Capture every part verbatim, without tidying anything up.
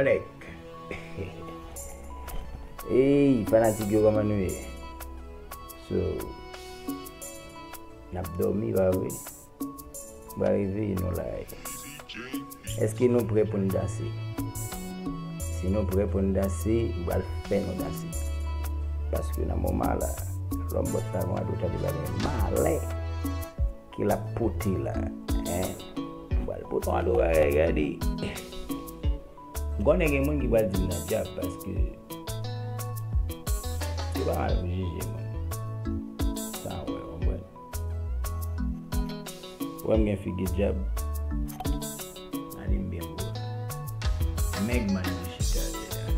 Alek. Ey, fanatik yo, kòman nou ye? So, n ap dòmi, pa vre? M pral reveye nou la. Èske nou prè pou n danse? Si nou prè pou n danse, m pral fè nou danse. Paske nan moman la, lòm bòt tavan an, ou tande bagay malè ke l ap pote la. Hein? M pral pote yon ado bagay, gade. M konnen gen moun ki pral di m nan djab, paske se pa mal pou jije moun. Sa w wè, w konprann? Ou wè m gen figi djab? Gade m byen gwo. Mèg man yo chita atè a.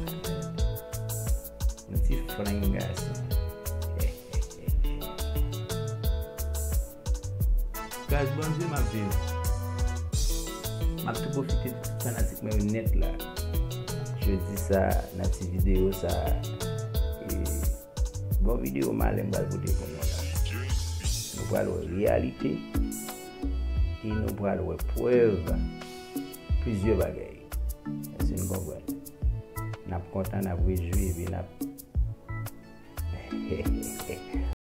Yon ti flanm gason. Gras Bondye m ap viv. M ap tou pwofite di tout fanatik mwen yo nèt la. Jodi sa, nan ti videyo sa, e, bon videyo malè m pral pote pou nou la. Nou pral wè reyalite e nou pral wè prèv plizyè bagay. Èske n konprann? N ap kontan, n ap rejwi, epi n ap